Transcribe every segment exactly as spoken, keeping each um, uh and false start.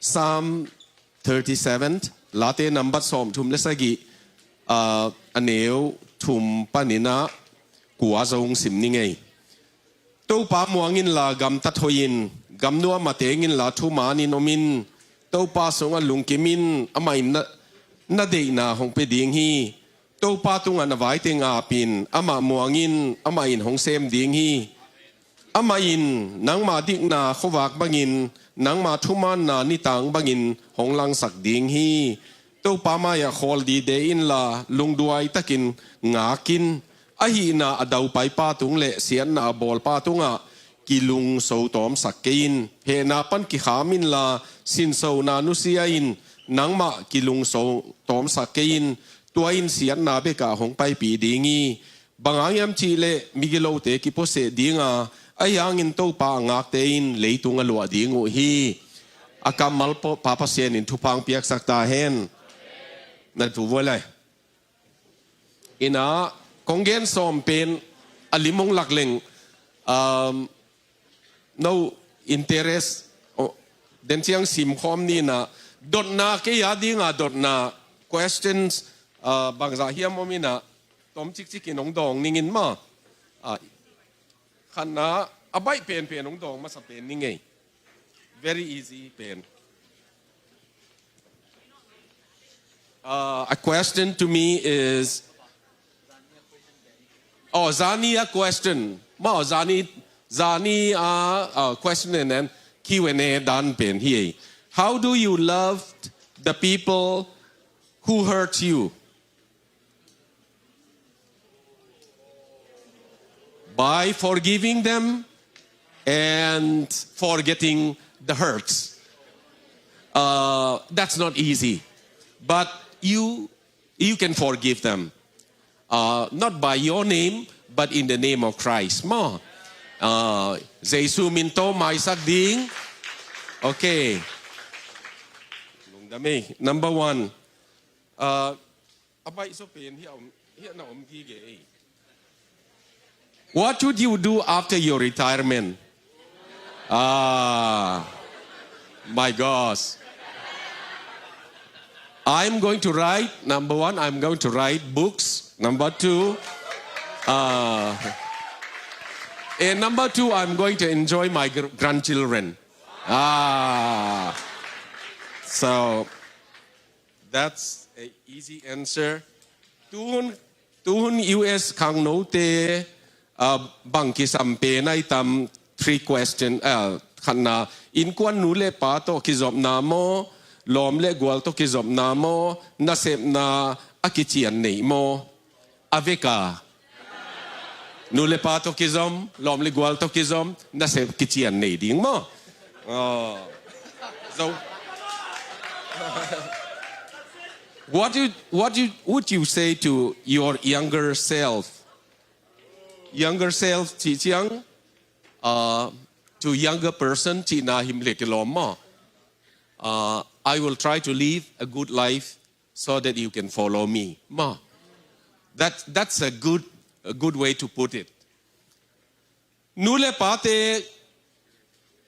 Psalm thirty-seven, Late number sawmthum le sagih, ah, a neu thum panin ah kua zong sim ni ngei. Topa muang inla gamtat hoih in, gamnuam ah teng inla thumanin om in. Topa sungah lungkim in, amah in na, na deihna hong pia ding hi. Topa tungah na vaiteng ap in, amah muang in, amah in hong sem ding hi. Amah in nangma dikna khuavak bangin, nangma thumaanna nitang bangin hong langsak ding hi. Topa mai-ah khawl dide inla, lungduai takin ngak in. A hihna a daupaipa tung le siatna a bawlpa tungah kilungso tawmsak kei in. Hehna pan kikham inla, sinsona nusia in, nangmah kilungso tawmsak kei in. Tua in siatna bekah hong paipih ding hi. Bang hang hiam cih leh migilote kipuaseh ding a, ahi hangin Topa a ngakte in leitung a luah ding uh hi. A kammal pa, Pa Pasian in thupha hong piaksak ta hen. Na tu vuai lai. Ina, kong gen sawm pen a lim hong lak leng, um, no interest, oh, den ciang sim khawm ni na, dotna kei a dinga dotna, questions, uh, bangzah hiam om ina, tom cikcik in hong dawng ning in maw. Ah, khatna, a baih penpen hong dawng masa pen ni ngei. Very easy pen. Uh, a question to me is, oh, zani a question. Maw, zani, zani a, uh, question and then Q and A dan pen hi. How do you love the people who hurt you? By forgiving them and forgetting the hurts. Uh, that's not easy. But you, you can forgive them. Uh, not by your name, but in the name of Christ. Maw. Uh, Jesu min tawh maisak ding. Okay. Lungdam ei. Number one. Uh, a baih zaw pen hiah om, hiah na om gige ei. What would you do after your retirement? Ah, my gosh. I'm going to write, number one, I'm going to write books. Number two, uh, and number two, I'm going to enjoy my gr-, grandchildren. Ah, so, that's a easy answer. Tuhun, tuhun U S khangnote, ah, bang kisam pen ai tam, three question, ah, khatna, innkuan nu le pa tawh kizopna maw, lawm le gual tawh kizopna maw, nasepna a kician nei maw? A veka. Nu le pa tawh kizom, lawm le gual tawh kizom, nasep kician nei ding maw? Oh. So, what you, what you, would you say to your younger self? Younger self, cih ciang, uh, to younger person, cihna him le kilawm maw? Uh, I will try to live a good life so that you can follow me. Maw. That, that's a good, a good way to put it. Nu le pate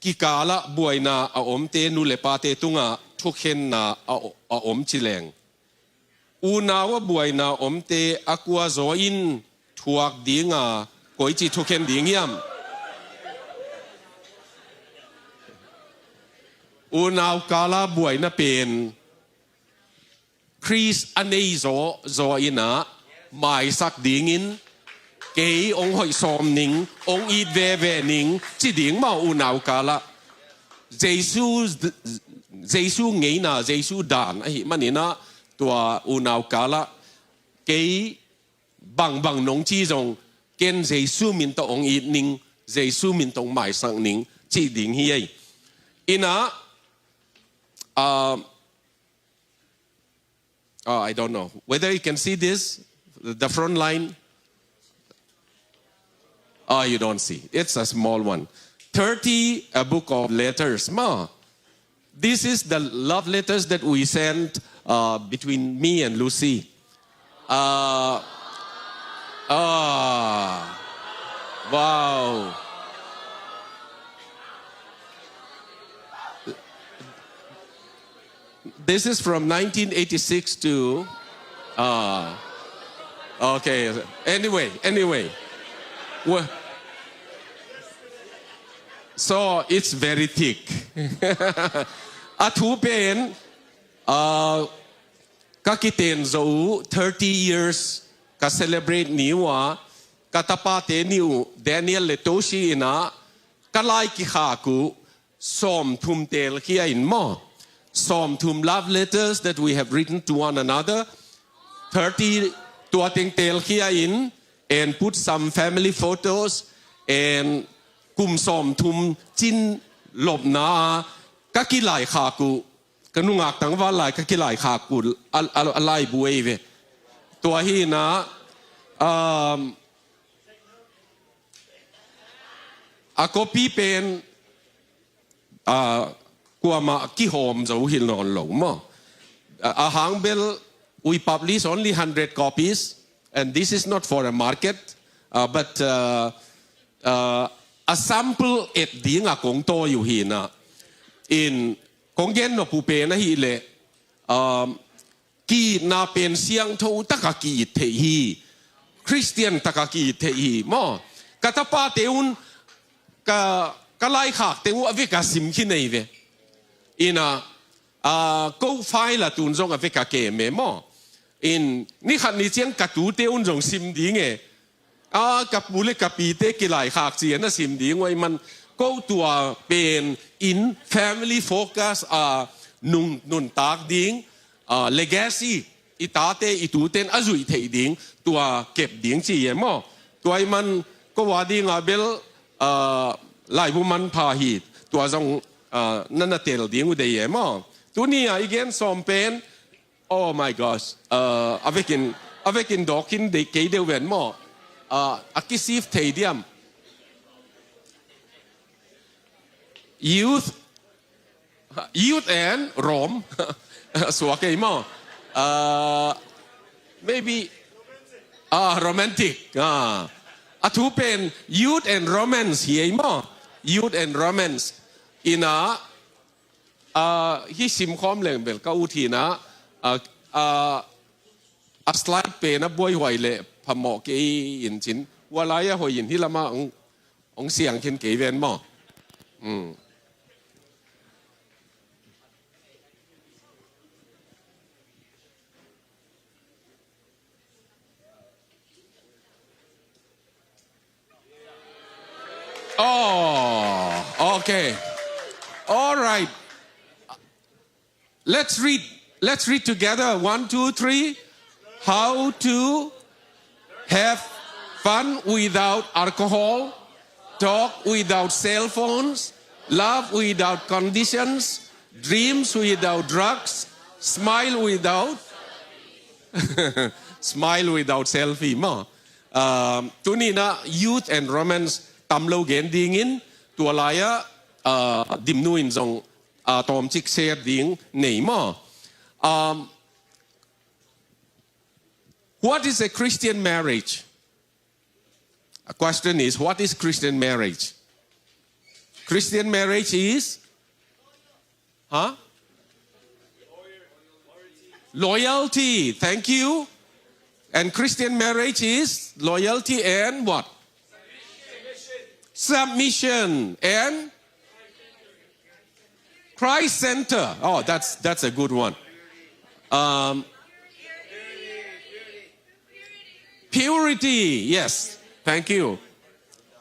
kikalah buaina a omte, nu le pate tungah thukhenna a, a om ci leng, unau a buaina omte a kua zaw in thuak dinga koici thukhen ding hiam? Unau kala buaina pen Khrist a nei zaw, zaw inah maisak dingin, kei hong hoih sawm ning, hong it veve ning, ci ding maw unau kalah. Jesu, Jesu ngeina, Jesu dan ahih maninah tua unau kalah kei bangbang nong ci zong ken Jesu min tawh hong it ning, Jesu min tawh hong maisak ning, cih ding hi ei. Inah, ah, Oh, I don't know whether you can see this, the front line. Oh, you don't see. It's a small one. Thirty, a book of letters. Ma, this is the love letters that we sent, uh, between me and Lucy. Uh, ah, wow. This is from nineteen eighty-six to, uh, okay. Anyway, anyway. Well, so it's very thick. A thu pen, uh, ka kiten zo uh, thirty years ka celebrate ni uh a, ka tapate ni uh, Daniel le Toshi in a, ka lai kikhak uh, sawmthum telkhia in maw. Sawmthum love letters that we have written to one another. Thirty, tua teng telkhia in, and put some family photos, and kum sawmthum cin lopna ka kilaikhak uh, ka nungak tangval lai ka kilaikhak uh, a, a, a laibu ei ve. Tua hi in a, um, a copy pen, ah, kuamah kihawm zo hi nawn lo maw. Ah, a hang bel, we publish only hundred copies, and this is not for a market, ah, but, ah, ah, a sample et ding a kong tawi uh hi in a. In kong gen nop uh pen ahih leh, um, ki-itna pen siangtho taka ki-it theih hi. Khristian taka ki-it theih hi maw. Ka tapate un, ka, ka laikhakte uh a vek a sim khin ei ve. In a, a, ko file a tun zong a vek a kem e maw. In ni khat ni ciang ka tute un zong sim ding e. A, ka pu le ka pite kilaikhak ci-in a sim ding uh ahih man, ko tua pen in family focus a nung, nuntak ding, a, legacy, i tate i tuten a zuih theih ding, tua kep ding ci e maw. Tua ahih man ko a ding a bel, a, laibu manpha hi, tua zong, a, na na tel ding uh dei e maw. Tuni a i gen sawm pen, oh my gosh. Uh, a vekin, a vekin dawkin de, kei deuh ven maw. Uh, a kisif thei diam. Youth, youth and Rome. Suak ei maw. Uh, maybe, ah, romantic. Ah. A thu pen youth and romance hi ei maw. Youth and romance. In a, ah, hih simkhawm leng bel ka ut hi in a, ah, ah, a slide pen a buaihuai leh phamawh kei in cin. Hua lai a hoih in hih lamah hong, hong siang khin kei ven maw. Mm. Oh, okay. All right. Let's read. Let's read together. One, two, three. How to have fun without alcohol, talk without cell phones, love without conditions, dreams without drugs, smile without smile without selfie maw. Um, tuni in a youth and romance tam lo gen dingin, tua lai-ah, uh, Dimnu in zong, uh, tawmcik share ding nei maw. Um, what is a Christian marriage? A question is, what is Christian marriage? Christian marriage is, huh? Loyalty. Thank you. And Christian marriage is loyalty and what? Submission. And Christ center. Oh, that's, that's a good one. Um, purity. Yes. Thank you.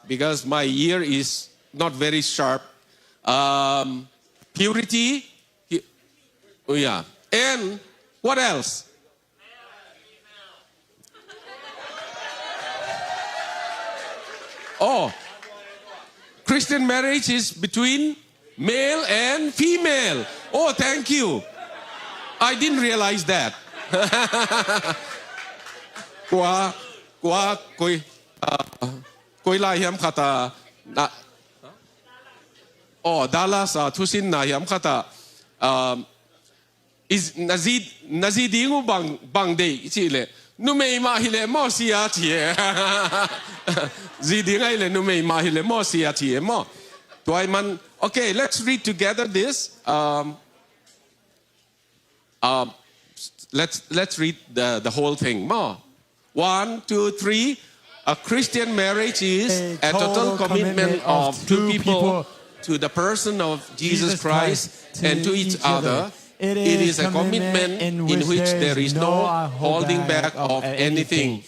Because my ear is not very sharp. Um, purity. Pu-, oh, yeah. And what else? Oh, Christian marriage is between male and female. Oh, thank you. I didn't realize that. Kua, kua, koi, uh, koi lai hiam khat a, na, oh, Dallas a thusinna hiam khat a, um, is, na zi, na zi ding uh bang, bang deih cih leh, numei mah hi leh maw sia ci e. Zi ding ahi leh numei mah hi leh maw sia ci e maw. Tua ahih man, okay, let's read together this. Um, Uh, let's, let's read the, the whole thing. Maw. One, two, three. A Christian marriage is a total commitment of two people to the person of Jesus Christ and to each other. It is a commitment in which there is no holding back of anything.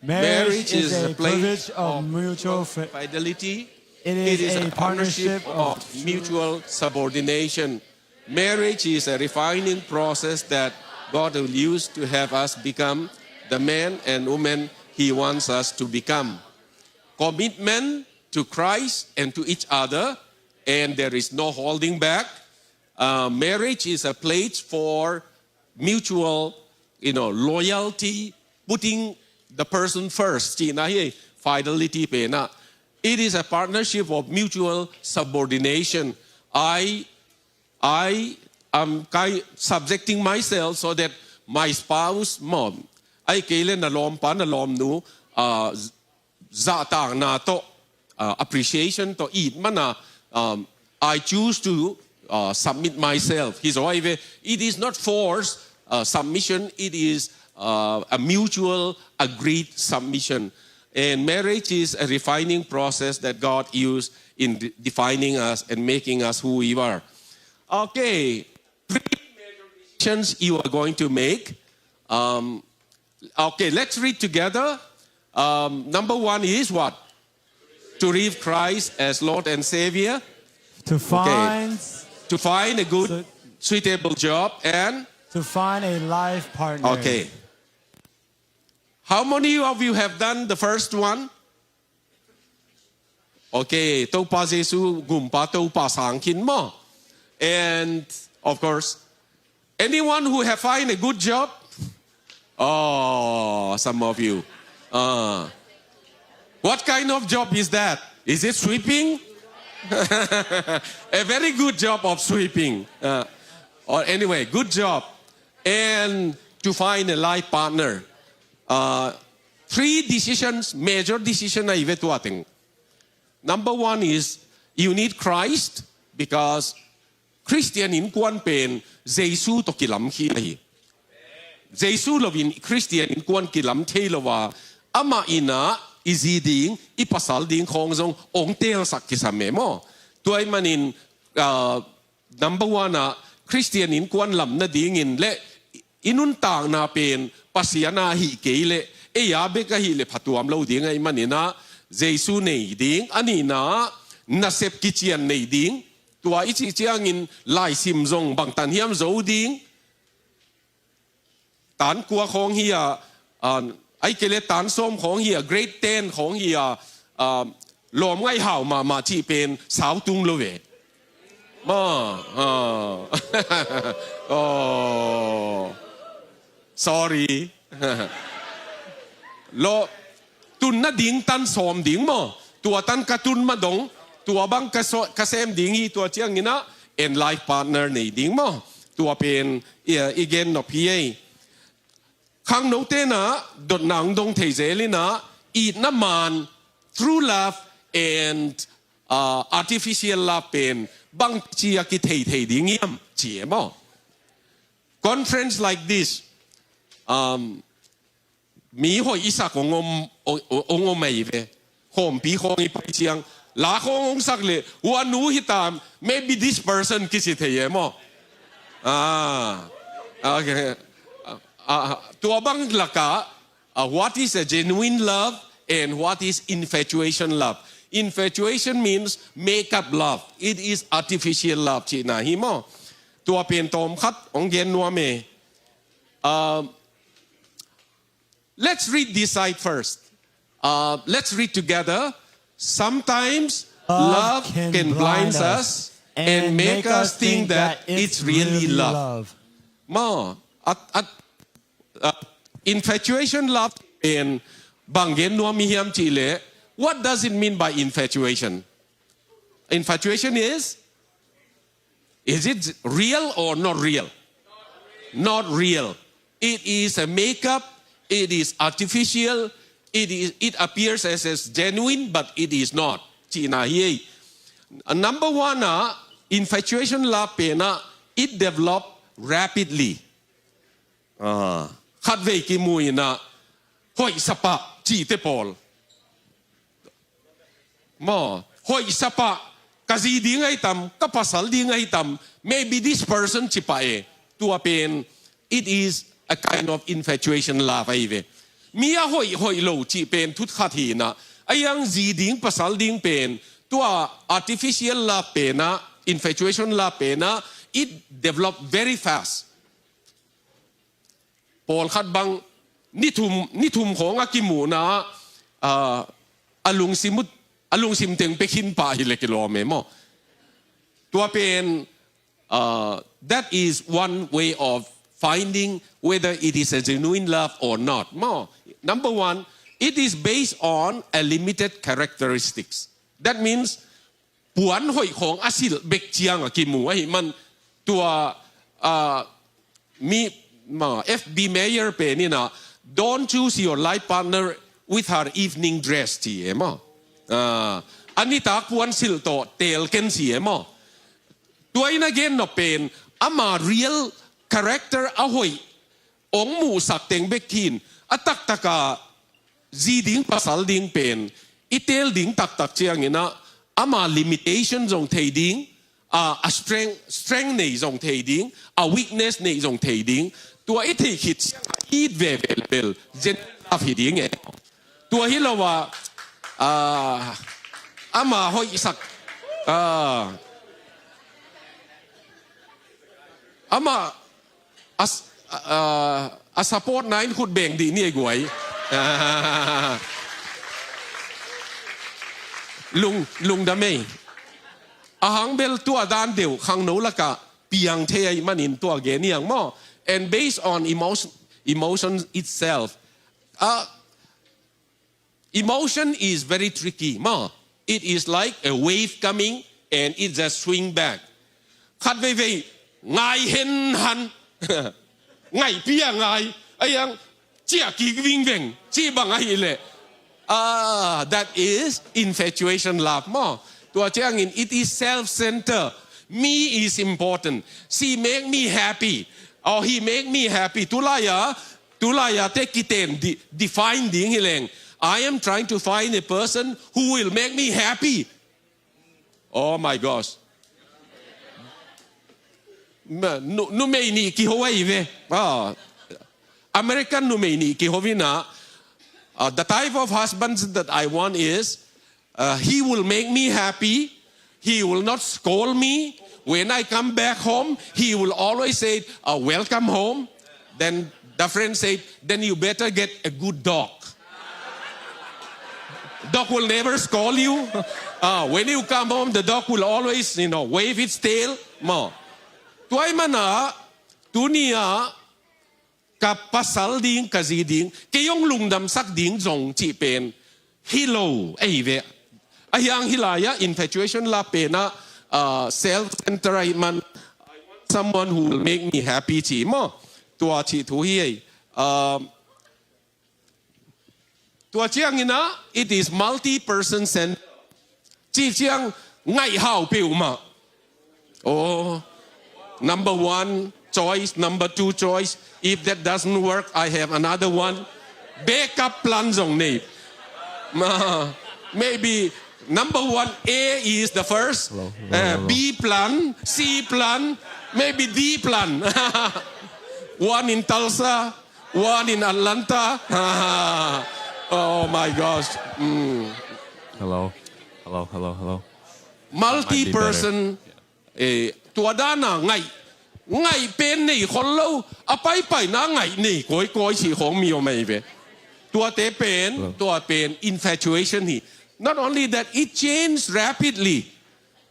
Marriage is a pledge of mutual fidelity. It is a partnership of mutual subordination. Marriage is a refining process that God will use to have us become the men and women He wants us to become. Commitment to Christ and to each other, and there is no holding back. Uh, marriage is a pledge for mutual, you know, loyalty, putting the person first. Cihna hi, fidelity pen ah. It is a partnership of mutual subordination. I, I am kind subjecting myself so that my spouse, maw, ahih kei leh na lawmpa, na lawmnu, uh, zahtakna tawh, uh, appreciation tawh it mana, um, I choose to, uh, submit myself. Hi zaw hi ve, it is not forced, uh, submission, it is, uh, a mutual agreed submission. And marriage is a refining process that God used in de-, defining us and making us who we are. Okay, three major decisions you are going to make. Um, okay, let's read together. Um, number one is what? To receive Christ as Lord and Savior. To find, to find a good, suitable job and to find a life partner. Okay. How many of you have done the first one? Okay, Topa Jesu gumpa, Topa sang khin maw. And of course, anyone who have find a good job? Oh, some of you. Uh, what kind of job is that? Is it sweeping? A very good job of sweeping. Uh, or anyway, good job. And to find a life partner. Uh, three decisions, major decision ahi ve tua teng. Number one is you need Christ, because Christian innkuan pen Jesu tawh kilam khia hi. Jesu loin Christian innkuan kilam thei lo a, amah in ah i zi ding, i pasal ding khawng zong hong teelsak kisam e maw. Tua ahih manin, ah, number one ah, Christian innkuan lam nadingin leh i nuntakna pen Pasian a ahih kei leh, ei a bek ahih leh phatuam lo ding ahih manin ah, Jesu nei ding, a nihna ah, nasep kician nei ding, tua i cih ciangin laisim zong bangtan hiam zo ding, tan kua khawng hi a, ah, ahih kei leh tan sawm khawng hi a, grade ten khawng hi a, ah, lawm ngaih hau mahmah cih pen sau tung lo ve. Ma, ah. Oh. Sorry. Lo, tun nading tan sawm ding maw. Tua tan ka tun ma dong, tua bang ka so-, ka sem ding hi, tua ciangin ah, en life partner nei ding maw. Tua pen, i, i gen nop hi ei. Khangnote in ah, dotna hong dong thei zel in ah, itna man, true love and, uh, artificial love pen, bangci a kithei thei ding hiam, ci e maw. Conference like this, um, mi hoih i sak hong om, hong, hong om ahi ve. Khawmpi khawng i pai ciang, la khawng hong sak leh, hua nu hi tam, maybe this person kici thei e maw. Ah, okay. Ah, ah, tua bang lak ah, ah, what is a genuine love and what is infatuation love? Infatuation means make-up love. It is artificial love cihna hi maw. Tua pen tawm khat hong gen nuam e. Um, let's read this side first. Uh, let's read together. Sometimes love can blind us and make us think that it's really love. Maw, at, at, uh, infatuation love pen bang gen nuam i hiam cih leh, what does it mean by infatuation? Infatuation is, is it real or not real? Not real. It is a makeup. It is artificial. It is, it appears as, as genuine, but it is not. Cihna hi ei. Number one ah, infatuation love pen ah, it develop rapidly. Ah, khatvei kimu in ah, hoih sapa cihte pawl. Maw, hoih sapa, ka zi ding ahi tam, ka pasal ding ahi tam, maybe this person ci pah e. Tua pen, it is a kind of infatuation love ahi ve. Mi a hoih hoih lo cih pen thut khat hi in ah, a hiang zi ding pasal ding pen, tua artificial love pen ah, infatuation love pen ah, it develop very fast. Pawlkhat bang ni thum, ni thum khawng a kimuhna ah, a lungsim ut, a lungsim teng pia khin pah hi leh kilawm e maw. Tua pen, uh, that is one way of finding whether it is a genuine love or not. Maw, number one, it is based on a limited characteristics. That means, puan hoih khawng a silh bek ciang a kimu ahih man tua, ah, mi, ma, F B Meyer pen in ah, "Don't choose your life partner with her evening dress," ci e maw. Ah, a nitak puan silh tawh teel ken ci e maw. Tua in a gen nop pen, ama real character a hoih ong muhsak teng bek hi in, a taktak a zi ding pasal ding pen i teel ding taktak ciang in ah, ama limitation zong thei ding, a, a strength, strength nei zong thei ding, a weakness nei zong thei ding. Tua i theih khit ciang a it veve leh bel, genuine love hi ding e. Tua hi lo a, ah, ama hoihsak, ah, ama a, a, a support na in khut beng dih ni e guai. Lung, lungdam ei. A hang bel tua dan deuh khangno lak ah piang thei ahih manin tua gen hi hang maw. And based on emotion, emotion itself, ah, emotion is very tricky maw. It is like a wave coming and it just swing back. Khat veivei ngai hen han. Ngaihpi a ngai. A hiang ciah kik vingveng. Cih bang ahih leh, ah, that is infatuation love maw. Tua ciangin it is self-centered. Me is important. She make me happy. Or he make me happy. Tulai a, tulai a te kiten di-, define ding hi leng, "I am trying to find a person who will make me happy." Oh my gosh. Ma, nu, numei nih kiho ahi ve. Ah. American numei nih kiho in ah, ah, "The type of husbands that I want is, uh, he will make me happy. He will not scold me. When I come back home, he will always say, uh, 'Welcome home.' Then the friend said, 'Then you better get a good dog. Dog will never scold you. Uh, when you come home, the dog will always, you know, wave its tail.'" Maw. Tua ahih man ah, tuni ah, ka pasal ding, ka zi ding, kei hong lungdamsak ding zong cih pen hi lo ahi ve. A hiang hih lai ah infatuation love pen ah, ah, self-centered ahih man, "I want someone who will make me happy," ci maw. Tua cih thu hi ei. Ah, tua ciangin ah, it is multi-person centered. Cih ciang ngaih hau peuhmah. Oh, number one choice, number two choice. If that doesn't work, I have another one. Backup plan zong nei. Ma, maybe number one, A is the first. Hello, hello, eh, hello. B plan, C plan, maybe D plan. One in Tulsa, one in Atlanta. Oh my gosh. Mm. Hello. Hello, hello, hello. Multi-person. Eh, tua dan a ngaih, ngaih pen nei khol lo, a paipaina ngaih nei kawikawi cih khawng mi om ahi ve. Tuate pen, hello, tua pen infatuation hi. Not only that, it changed rapidly.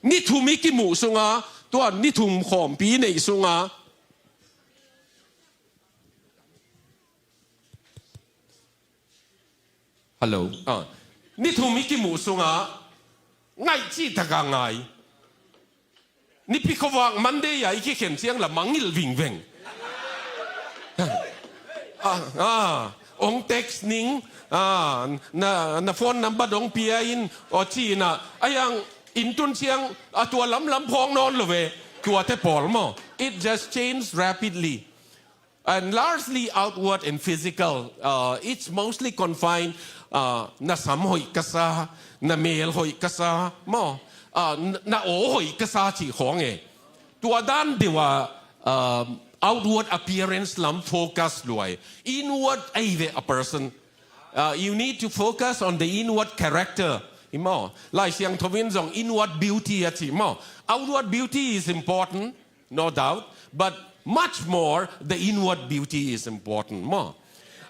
Ni thum i kimuh sungah, tua ni thum khawmpi i neih sungah, hello. Ah, ni thum i kimuh sungah ngaih cihtak a ngai. Nipi khuavak Monday a i kikhen ciang la mangngilh vingveng. Ah, ah, ong text ning, ah, na, na phone number dong pia in, aw ci in ah, a hiang inn tun ciang a tua lamlam phawk nawn lo ve, tuate pawl maw. It just changed rapidly. And largely outward and physical. Uh, it's mostly confined, uh, na sam hoih ka sa, na mel hoih ka sa, maw? Uh, na, na aw hoih ka sa cih khawng e. Tua dan deuh a, um, outward appearance lam focus lua hi. Inward ahi ve a person. Uh, you need to focus on the inward character. Hi maw? Lai Siangtho in zong inward beauty a ci maw? Outward beauty is important, no doubt, but much more the inward beauty is important maw?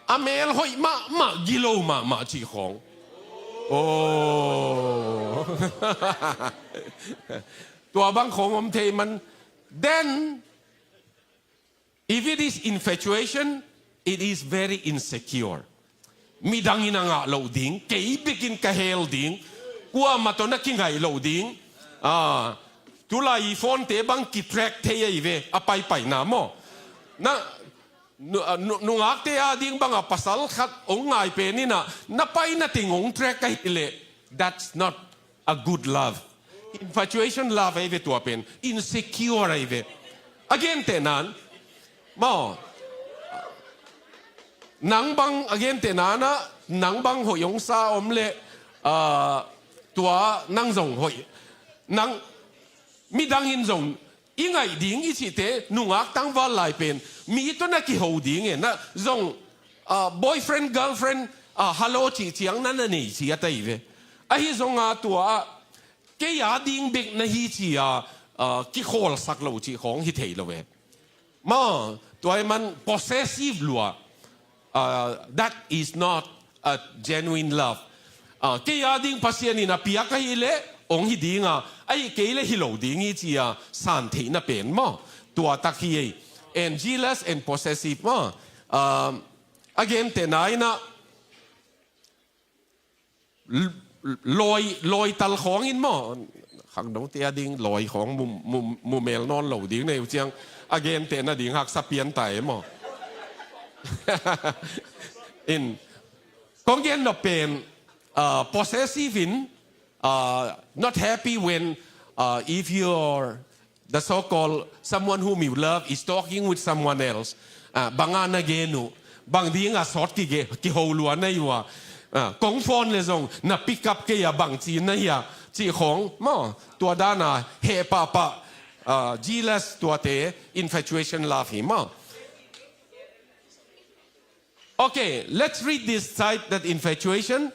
A mel hoih mahmah, gilo mahmah cih khawng. Oh. Tua bang khawng om thei man. Then, if it is infatuation, it is very insecure. Midang in a ngah loh ding, kei bekin ka hel ding, kuamah tawh na kingaih loh ding. Ah, tulai phone-te bang ki-track thei ahi ve, a paipaina maw? Na, nu-, ah, nu-, nungakte ading bang a pasal khat hong ngai pen in a, na paina teng hong track ahih leh, that's not a good love. Infatuation love ahi ve tua pen. Insecure ahi ve. A gentehna in, maw? Nang bang a gentehna in ah, nang bang hoih hong sa om leh, ah, tua nang zong hoih. Nang midang in zong i ngaih ding i cihte nungak tangval lai pen mi tawh na kiho ding e, na zong, ah, boyfriend, girlfriend, ah, hello cih ciang na na nei ciat ahi ve. Ahi zong a tua ah kei ading bek na hi ci-a, ah, kikhawlsak lo cih khawng hi thei lo e. Maw, tua ahih man possessive lua. Ah, that is not a genuine love. Ah, kei ading Pasian in a piak ahih leh hong hi ding a, ahih kei leh hi lo ding hi ci-a san theihna pen maw? Tua tak hi ei. And jealous and possessive maw? Ah, a gentehna in ah, l-, l-, lawi, lawi tal khawng in maw? Khangnote ading lawi khawng mu, mu, mu mel nawn lo ding na hi uh ciang, a gentehna ding haksa pian ta e maw? In, kong gen nop pen, uh, possessive in, uh, not happy when, uh, if you're the so-called someone whom you love is talking with someone else. Ah, bang a na gen uh, bang ding a sawt kige, kiho lua na hi uh a. Ah, kong phone leh zong na pick up kei a, bang ci na hi a, cih khawng maw? Tua dan a heh pahpah, ah, jealous tuate, infatuation love hi maw? Okay, let's read this side, that infatuation.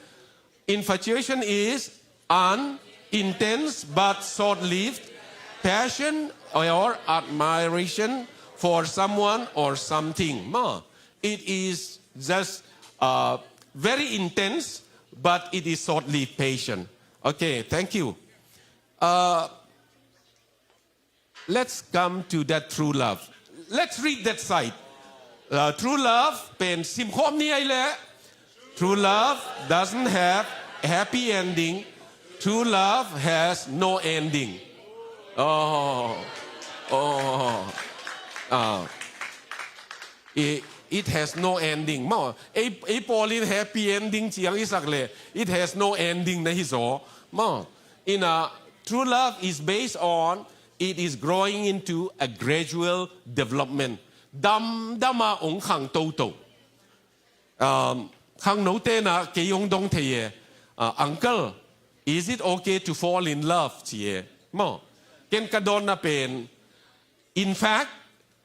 Infatuation is an intense but short-lived passion or admiration for someone or something. Maw, it is just, uh, very intense, but it is short-lived passion. Okay, thank you. Uh, Let's come to that true love. Let's read that side. Uh, true love pen simkhawm ni ei leh. True love doesn't have happy ending. True love has no ending. Oh, oh, ah. It, it has no ending. Maw, ei, ei pawl in happy ending ciang i sak leh, it has no ending na hi zaw. Maw, in a, true love is based on, it is growing into a gradual development. Damdam a hong khang toto. Um, khangnote in a kei hong dong thei e. Uh, uncle, is it okay to fall in love? Ci e. Maw, ken ka dawnna pen, in fact,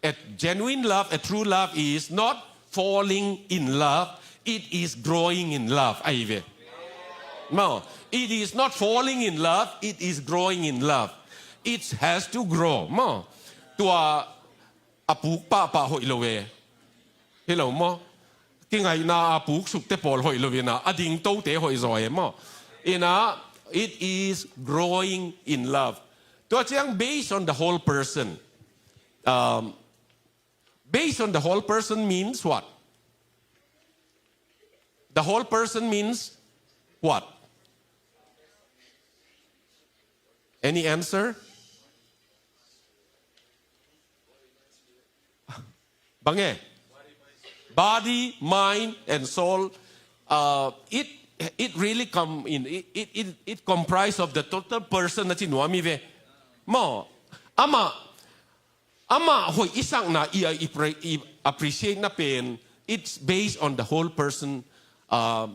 a genuine love, a true love is not falling in love, it is growing in love. Ahi ve. Maw, it is not falling in love, it is growing in love. It has to grow. Maw, tua a puk pahpah hoih lo e. Hi lo maw? Kingaihna a puk sukte pawl hoih lo in a, a ding tote hoih zaw e maw? In a, it is growing in love. Tua ciang based on the whole person. Um, based on the whole person means what? The whole person means what? Any answer? Bang e? Body, mind, and soul. Uh, it, it really come in, it, it, it, it comprise of the total person na ci nuam hi ve. Maw, amah, Amah hoih i sakna, i, i, i appreciate na pen, it's based on the whole person. Uh,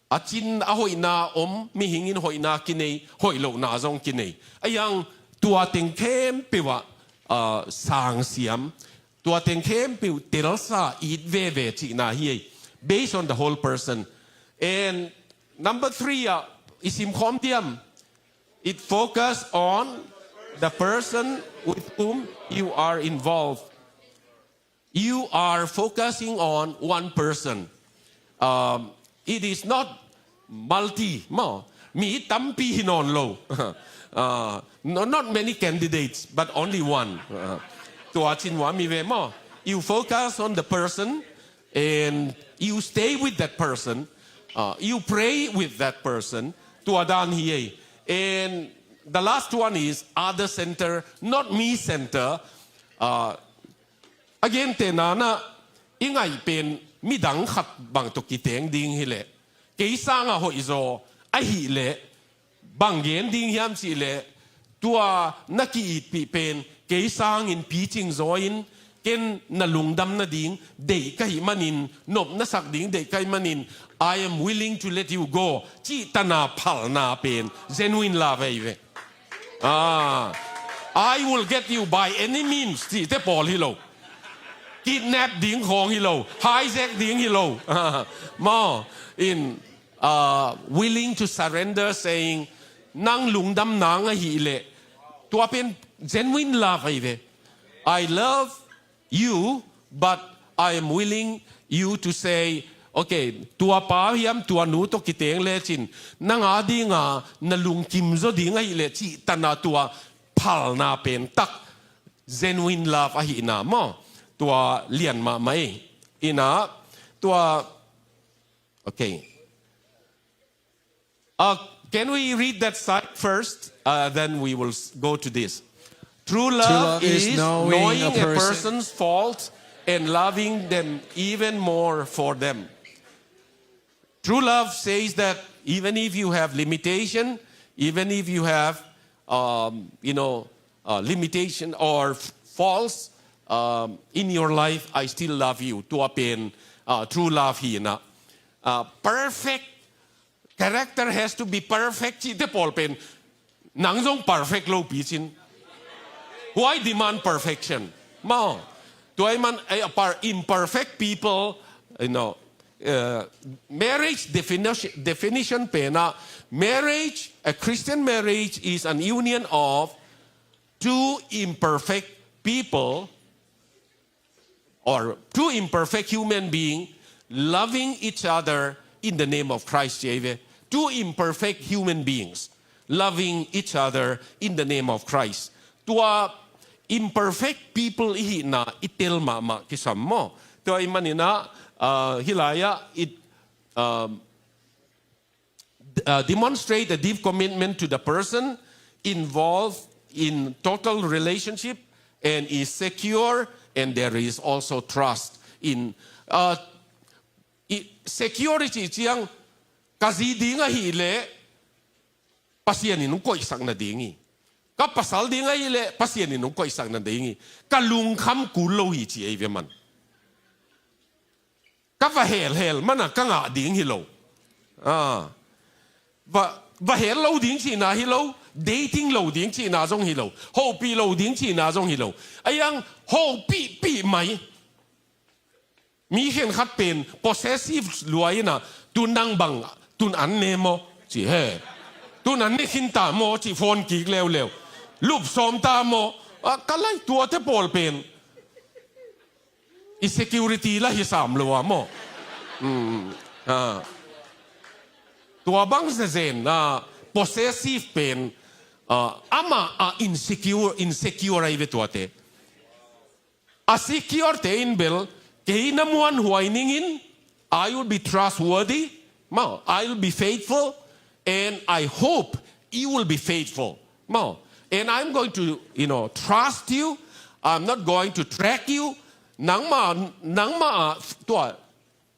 a cin a hoihna om, mihing in hoihna kinei, hoih lohna zong kinei. A yang tua teng khempeuh ah, uh, sangsiam, tua teng khempeuh telsa it veve cihna hi ei. Based on the whole person. And number three, uh, i sim khawm diam. It focus on the person with whom you are involved. You are focusing on one person. Um, it is not multi, maw. Mi tampi hi nawn lo. Uh, no, not many candidates, but only one. Uh, tua cin uh a mi ve maw. You focus on the person and you stay with that person. Uh, you pray with that person. Tua dan hi ei. And the last one is other center, not me center. Uh, a gentehna-in ah, i ngaih pen midang khat bang tawh kiteng ding hileh, kei sangah hoihzaw ahih leh, bang gen ding hiam cih leh, tua na ki-itpih pen kei sangin picing zaw in, ken na lungdam nading deih ka hih manin, nop na sak ding deih ka hih manin, I am willing to let you go cih tana phalna pen genuine love ahi ve. Ah, I will get you by any means cihte pawl hi lo. Kidnap ding khawng hi lo, hijack ding hi lo. Maw, in, uh, willing to surrender, saying, nang lungdam nang ahih leh, tua pen genuine love ahi ve. I love you, but I am willing you to say, okay, tua pa hiam tua nu tawh kiteng lecin, nang a dinga na lungkim zaw ding ahih leh cih tana tua phalna pen tak genuine love ahihna maw. Tua lian mahmah ei. Ina, tua, okay. Uh, can we read that side first? Uh, then we will s- go to this. True love, true love is, is knowing, knowing a, a person, person's fault and loving them even more for them. True love says that even if you have limitation, even if you have, um, you know, uh, limitation or f- faults, um, in your life, I still love you. Tua pen, uh, true love hi na. Uh, perfect character has to be perfect cihte pawl pen, nang zong perfect lo picin. Why demand perfection? Maw, tua ahih man, eh, par-, imperfect people, you know, uh, marriage definition, definition pen ah, marriage, a Christian marriage is an union of two imperfect people or two imperfect human being loving each other in the name of Christ, ci ei ve. Two imperfect human beings loving each other in the name of Christ. Tua imperfect people i hihna i tel mahmah kisam maw. Tua ahih manin ah, uh, hih lai-ah it, um, uh, demonstrate a deep commitment to the person involved in total relationship and is secure, and there is also trust in, uh, i-, security ciang, ka zi ding ahih leh Pasian in hong koihsak nading hi. Ka pasal ding ahih leh Pasian in hong koihsak nading hi. Ka lungkham kul lo hi ci ei ve man. Ka va helhel mana ka ngah ding hi lo. Ah. Va, va hel lo ding cihna hi lo, dating lo ding cihna zong hi lo, hopih lo ding cihna zong hi lo. A yang hopihpih mai. Mi khenkhat pen possessive lua ina, tu nang bang, tun an ne maw, ci he. Tun an ne khin ta maw, ci phone kik leuleu. Lup sawm ta maw, a, ka lai tuate pawl pen. I security la hi sam lo a maw. Mm, ah. Tua bang zezen, ah, possessive pen, ah, amah, ah, insecure, insecure ahi ve tuate. A secure te in bel, kei na muanhuai ningin, I will be trustworthy, maw, I will be faithful, and I hope you will be faithful. Maw, and I'm going to, you know, trust you. I'm not going to track you. Nangma, nangma, tua,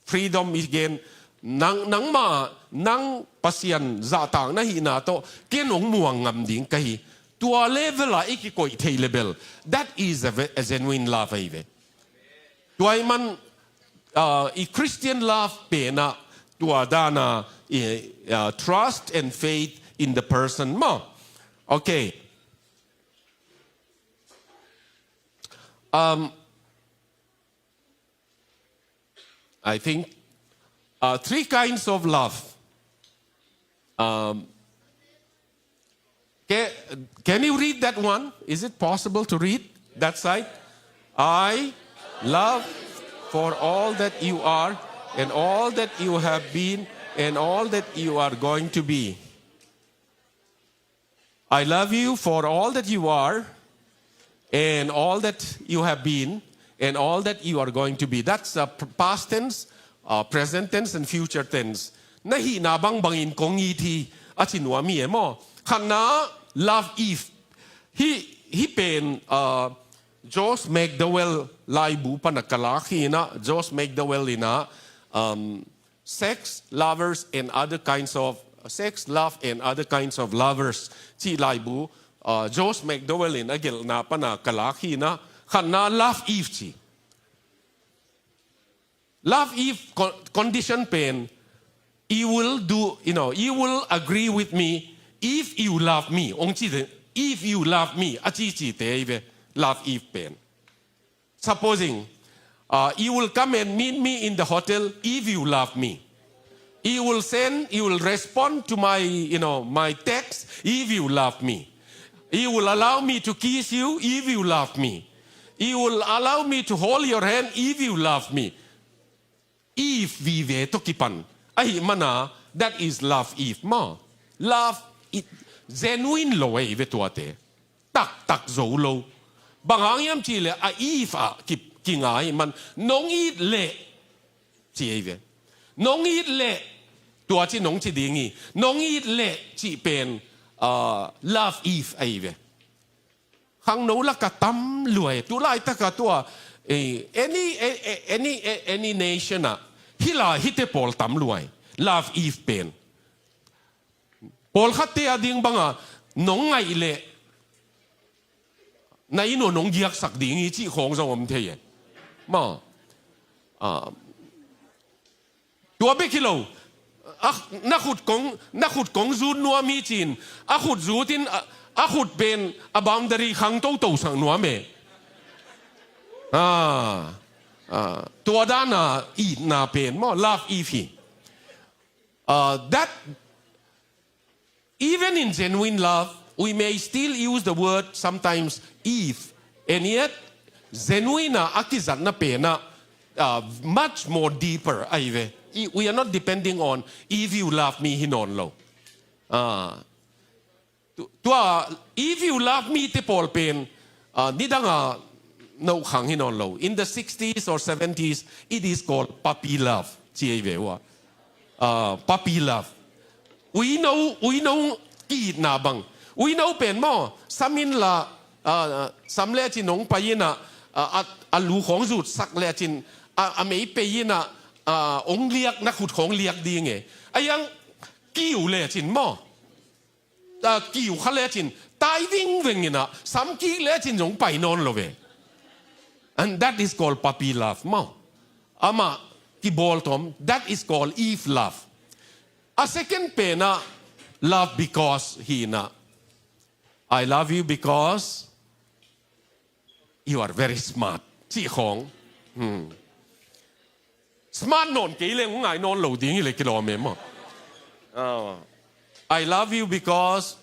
freedom i gen, nang, nangma, nang Pasian zahtak na hihna tawh, ken hong muang ngam ding ka hi. Tua level ah i kikoih theih le bel, that is a, ve- a genuine love ahi ve. Tua ahih man, uh, i Christian love pen ah, tua dan a, i, uh, trust and faith in the person maw. Okay. Um, I think, uh, three kinds of love. Um, ca- can you read that one? Is it possible to read that side? I love for all that you are, and all that you have been, and all that you are going to be. I love you for all that you are, and all that you have been, and all that you are going to be. That's a p- past tense, uh, present tense, and future tense. Na hihna bangbangin kong it hi, a ci nuam hi e maw. Khatna, love Eve. Hih, hih pen, uh, Josh McDowell laibu pan a ka lak hi in ah, Josh McDowell in ah, um, Sex, Lovers, and Other Kinds of, Sex, Love, and Other Kinds of Lovers cih laibu, uh, Josh McDowell in a gelhna pan a ka lak hi in ah, khatna love Eve ci. Love Eve con- condition pen, you will do, you know, you will agree with me if you love me. Hong ci te, if you love me, a ci ci te ahi ve, love Eve pen. Supposing, uh, you will come and meet me in the hotel if you love me. You will send, you will respond to my, you know, my text if you love me. You will allow me to kiss you if you love me. You will allow me to hold your hand if you love me. Eve vive tawh kipan ahih man a, that is love Eve maw. Love it, genuine lo ahi ve tuate. Taktak zo lo. Bang hang hiam cih leh a Eve ah ki, kinga ahih man, nong it leh ci ahi ve. Nong it leh, tua ci nong ci ding hi. Nong it leh cih pen, uh, love Eve ahi ve. Khangno lak ah tam lua e. Tu laitak ah tua, eh, any, eh, eh, any, eh, any nation ah, hih la, hihte pawl tam lua e. Love Eve pen. Pawlkhatte a ding bang a, nong ngaih leh na inn uh nong giaksak ding hi cih khawng zong om thei e. Maw. Ah, tua bek hi lo. A, na khut kong, na khut kong zut nuam hi ci-in, a khut zut in, a, a khut pen a boundary khang toto sak nuam e. Ah, ah, tua dan a itna pen maw, love Eve hi. Uh, that Even in genuine love, we may still use the word sometimes Eve, and yet genuine a, a kizatna pen ah, uh, much more deeper ahi ve. I- we are not depending on "If you love me" hi nawn lo. Ah, tu- tua "If you love me" te pawl pen, ah, nidang a no khang hi nawn lo. In the sixties or seventies, it is called puppy love. Ci ahi ve uh a. Ah, puppy love. Uino, uino ki-itna bang. Uino pen maw, sam in la, ah, sam lecin hong pai in ah, ah, a, a lu khawng zutsak lecin, a, a mei pei in ah, ah, hong liak, na khut khawng liak ding e. A iang kiu lecin maw. Ah, kiu kha lecin, tai vingveng in ah, sam kik lecin zong pai nawn lo ve. And that is called puppy love maw. Amah kibawltom, that is called Eve love. A second pen ah, love because hi in ah. "I love you because you are very smart," cih khawng. Hmm. Smart nawn kei leng hong ngai nawn lo ding hi leh kilawm e maw. Ah. "I love you because,"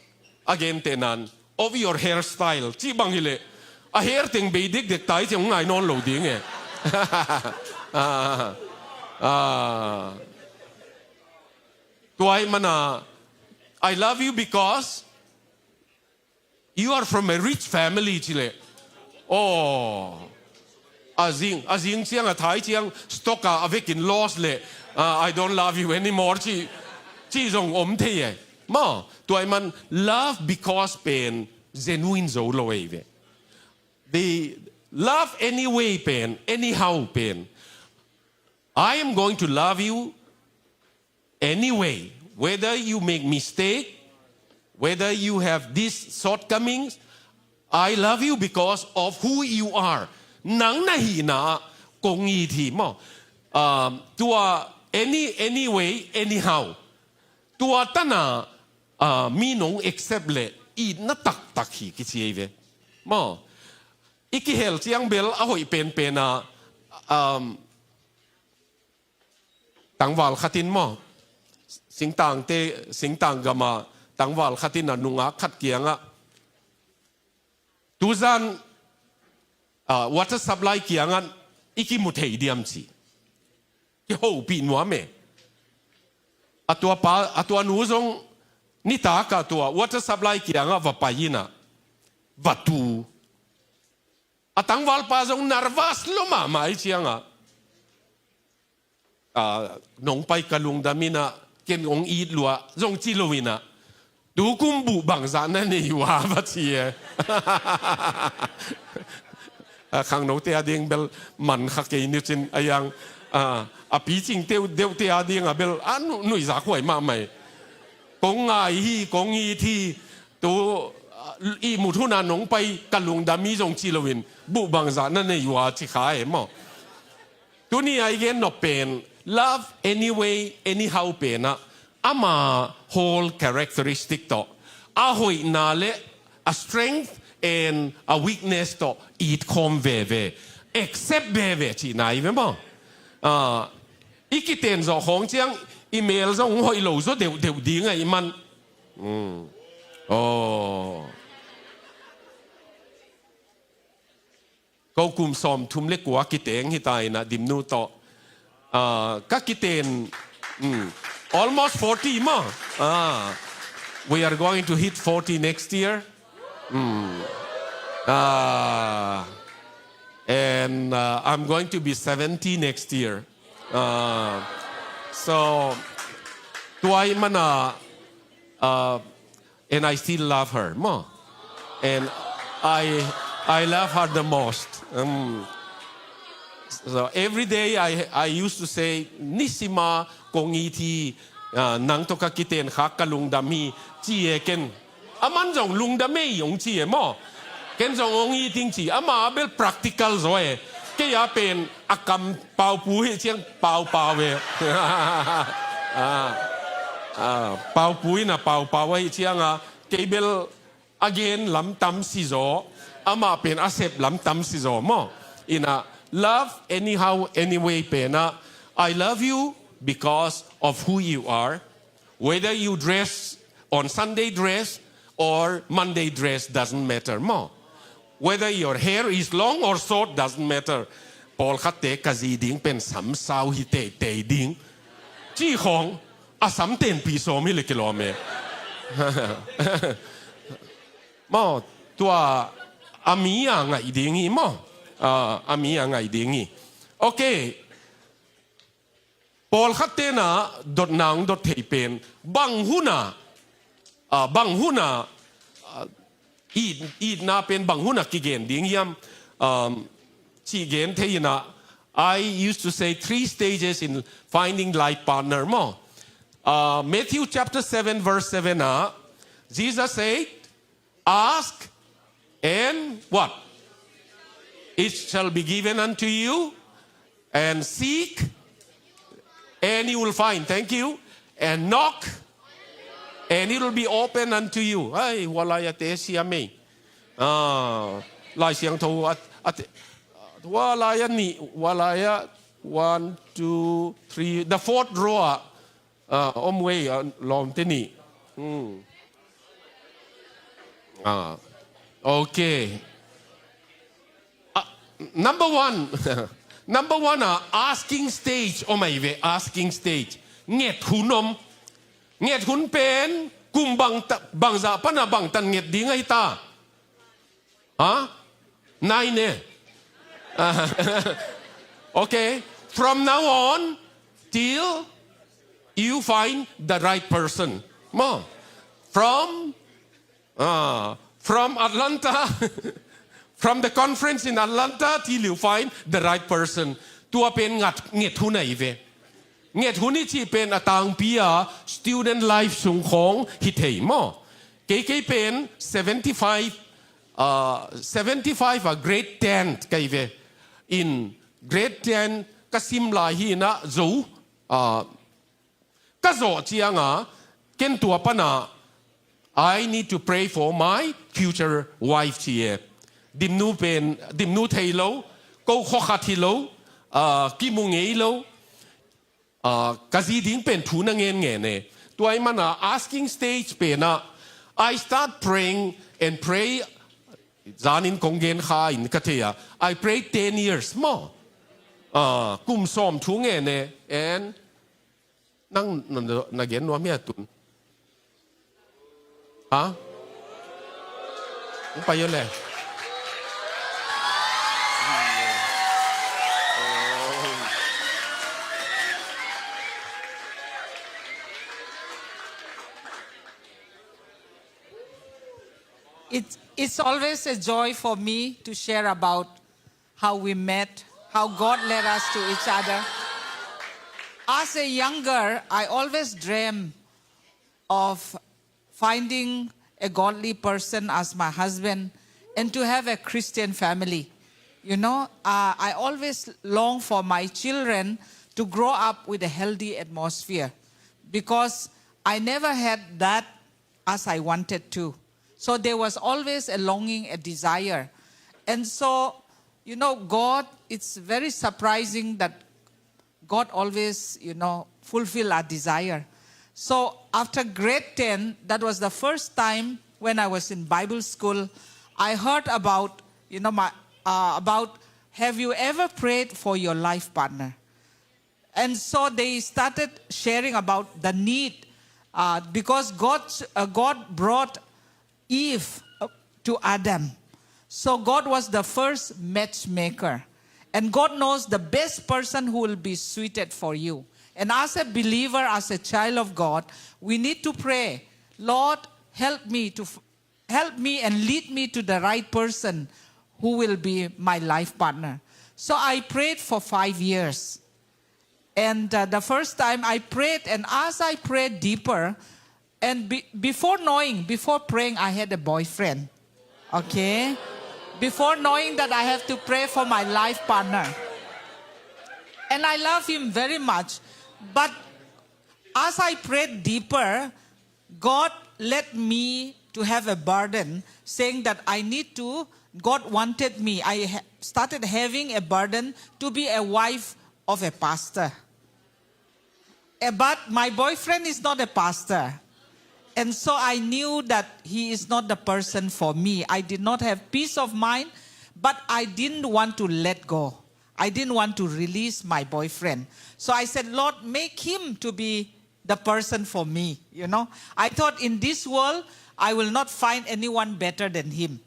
a gentehna-in, "of your hairstyle," cih bang hi leh, a hair teng bei dekdek ta hi ci-a hong ngai nawn lo ding e. Ah. Ah. Tua ahih man a, "I love you because you are from a rich family," ci leh, aw, a zing, a zing ciang, a thai ciang stock a, a vekin loss leh, ah, "I don't love you anymore," ci, ci zong om thei e. Maw, tua ahih man love because pen genuine zo lo ahi ve. The love anyway pen, anyhow pen, "I am going to love you anyway, whether you make mistake, Whether you have these shortcomings, I love you because of who you are. Nang na hihna ah kong it hi maw. Um, tua any, anyway, anyhow. Tua tan a, uh, mi nong accept leh itna taktak hi kici ei ve. Maw. I kihel ciang bel a hoih penpen a, um, tangval khat in maw, singtangte, singtang gam a tangval khat in a nungak khat kiangah, tuzan, ah, water supply kiangah i kimu thei diam ci. Kihopih nuam e. A tua pa, a tua nu zong nitak a tua water supply kiangah va pai in a, va tu. A tangvalpa zong nervous lua mahmah ahih ciangah, ah, nong pai ka lungdam in a, ken hong it lua zong ci lo in a, tu kum buh bangzah na nei uh a va ci e. A khangnote a ding bel man kha kei ni cin a yang, ah, a picing deuh, deuhte a ding a bel a nu-, nuihzak huai mahmah e. Kong ngai hi, kong it hi, tu, ah, ihmut hun a nong pai ka lungdam hi zong ci lo in buh bangzah na nei uh a ci kha e maw. Tuni a i gen nop pen love anyway, anyhow pen ah ama whole characteristic tawh, a hoihna le a strength and a weakness tawh it khawm veve, accept veve cihna hi ve maw. Ah, i kiten zawh khawng ciang i mel zong hoih lo zaw deuhdeuh ding ahih man. Hmm. Oh. Ko kum sawmthum le kua kiteng hi ta in a Dimnu tawh. Ah, ka kiten, mm, almost forty maw. Ah, we are going to hit forty next year. Mm. Ah, and, uh, I'm going to be seventy next year. Ah, so, tua ahih man a, uh, and I still love her maw. And I, I love her the most. Um, so every day I, I used to say, "Nisim a kong it hi, ah, nang tawh ka kiten khak ka lungdam hi," ci e ken. Aman zong lungdam ei hong ci e maw. Ken zong hong it ing ci. Ama bel practical zaw e. Kei a pen a kam paupu hi ciang paupau e. Ah, ah, paupu in a paupau ahih ciang a, kei bel a gen lam tam si zaw, amah pen a sep lam tam si zaw maw. In a love anyhow, anyway pen ah, I love you because of who you are. Whether you dress on Sunday dress or Monday dress doesn't matter maw. Whether your hair is long or short doesn't matter. Pawlkhatte ka zi ding pen samsau hi teitei ding. Ci khawng a sam tenpi sawm hi le kilawm e. Maw, tua a mi a ngaih ding hi maw. Ah, a mi a ngaih ding hi. Okay. Pawlkhat tena dotna hong dot thei pen bang huna, ah, bang huna, ah, it, itna pen bang huna kigen ding hiam, um, cih gen thei ina, I used to say three stages in finding life partner maw. Uh, Matthew chapter seven verse seven ah, Jesus said, "Ask and what? It shall be given unto you, and seek, and you will find." Thank you. And knock, and it will be open unto you. Ai, hua lai a te sia mei. Ah, Lai Siangtho at, at, hua lai a ni, hua lai a one, two, three, the fourth row ah, ah, om wei, ah, lawmte nih. Hmm. Ah, okay. Ah, number one. Number one ah, asking stage om ai ve, asking stage. Nget hun om. Nget hun pen kum bang ta, bangzah pana bangtan nget ding ai ta. Ha? Nine eh. Okay. From now on till you find the right person. Maw. From, ah, from Atlanta, from the conference in Atlanta till you find the right person. Tua pen ngat, nget hun ai ve. Nget hun i cih pen a tangpi a student life sung khawng hi thei maw. Kei kei pen seventy five, uh, seventy five a grade ten kei ve. In grade ten ka sim lai hi na zo, uh, ka zawh cianga ken tua pana, "I need to pray for my future wife," ci e. Dimnu pen, dimnu thei lo, ko khua khat hi lo, uh, kimu ngei lo. Ah, ka zi ding pen thu na ngen ngen e. Tua i mana asking stage pena, I start praying and pray. Zanin kong gen kha in ka thei a. I pray ten years maw. Ah, kum sawm thu ngen e. And nang na, na gen nuam hia tun. Ha? Hong pai uh le. It, it's always a joy for me to share about how we met, how God led us to each other. As a young girl, I always dream of finding a godly person as my husband and to have a Christian family. You know, uh, I always long for my children to grow up with a healthy atmosphere because I never had that as I wanted to. So there was always a longing, a desire. And so, you know, God, it's very surprising that God always, you know, fulfill our desire. So after grade ten, that was the first time when I was in Bible school, I heard about, you know, my, uh, about, "Have you ever prayed for your life partner?" And so they started sharing about the need, uh, because God, uh, God brought Eve, uh, to Adam. So God was the first matchmaker. And God knows the best person who will be suited for you. And as a believer, as a child of God, we need to pray, "Lord, help me to f-, help me and lead me to the right person who will be my life partner." So I prayed for five years. And, uh, the first time I prayed, and as I prayed deeper, and be-, before knowing, before praying, I had a boyfriend. Okay? Before knowing that I have to pray for my life partner. And I love him very much. But as I prayed deeper, God led me to have a burden, saying that I need to, God wanted me. I ha-, started having a burden to be a wife of a pastor. Eh, but my boyfriend is not a pastor. And so I knew that he is not the person for me. I did not have peace of mind, but I didn't want to let go. I didn't want to release my boyfriend. So I said, "Lord, make him to be the person for me," you know. I thought, "In this world, I will not find anyone better than him."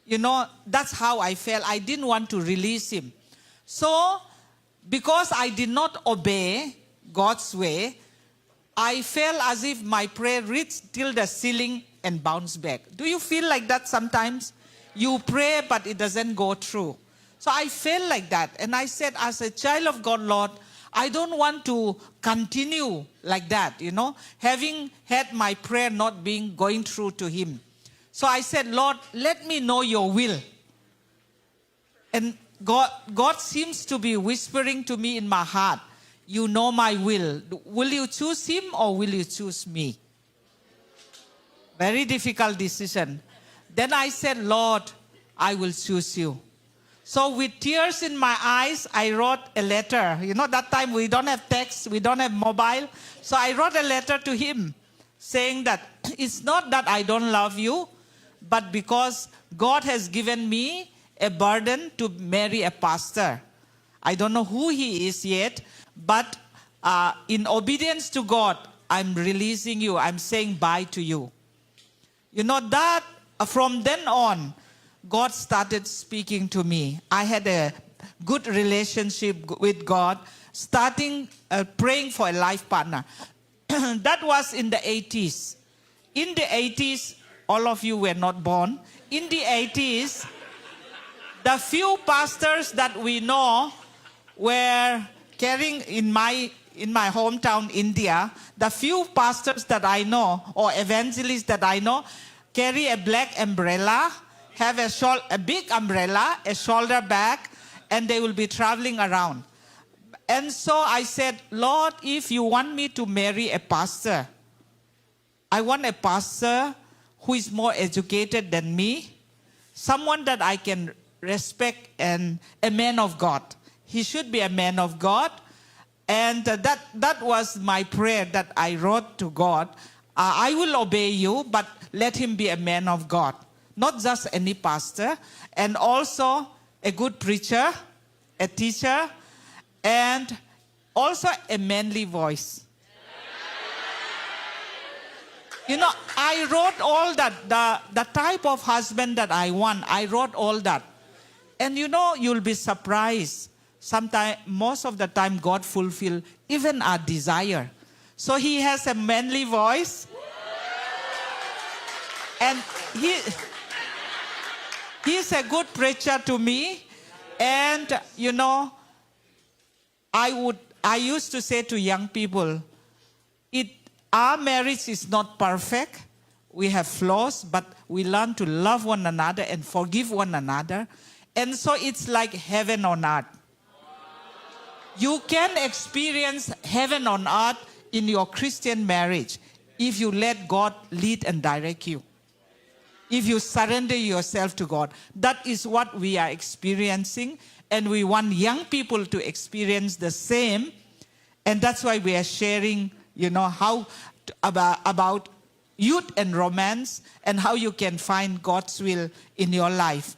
You know, that's how I felt. I didn't want to release him. So, because I did not obey God's way, I felt as if my prayer reached till the ceiling and bounced back. Do you feel like that sometimes? You pray, but it doesn't go through. So I felt like that. And I said, "As a child of God, Lord, I don't want to continue like that, you know, having had my prayer not being going through to him." So I said, "Lord, let me know your will." And God, God seems to be whispering to me in my heart, "You know my will. Will you choose him or will you choose me?" Very difficult decision. Then I said, "Lord, I will choose you." So with tears in my eyes, I wrote a letter. You know, that time we don't have text, we don't have mobile. So I wrote a letter to him saying that, "It's not that I don't love you, but because God has given me a burden to marry a pastor. I don't know who he is yet, but, uh, in obedience to God, I'm releasing you. I'm saying bye to you." You know that, uh, from then on, God started speaking to me. I had a good relationship g-, with God, starting, uh, praying for a life partner. That was in the eighties. In the eighties, all of you were not born. In the eighties, the few pastors that we know were Carrying in my, in my hometown, India, the few pastors that I know or evangelists that I know carry a black umbrella, have a, shol- a big umbrella, a shoulder bag, and they will be traveling around. And so I said, "Lord, if you want me to marry a pastor, I want a pastor who is more educated than me, someone that I can respect, and a man of God. He should be a man of God." And uh, that, that was my prayer that I wrote to God. Uh, "I will obey you, but let him be a man of God, not just any pastor, and also a good preacher, a teacher, and also a manly voice." You know, I wrote all that, the, the type of husband that I want. I wrote all that. And you know, you'll be surprised. Sometimes, most of the time, God fulfill even our desire. So he has a manly voice. And he, he's a good preacher to me. And, you know, I would, I used to say to young people, it, our marriage is not perfect. We have flaws, but we learn to love one another and forgive one another. And so it's like heaven on earth. You can experience heaven on earth in your Christian marriage if you let God lead and direct you, if you surrender yourself to God. That is what we are experiencing, and we want young people to experience the same. And that's why we are sharing, you know, how about, about youth and romance and how you can find God's will in your life.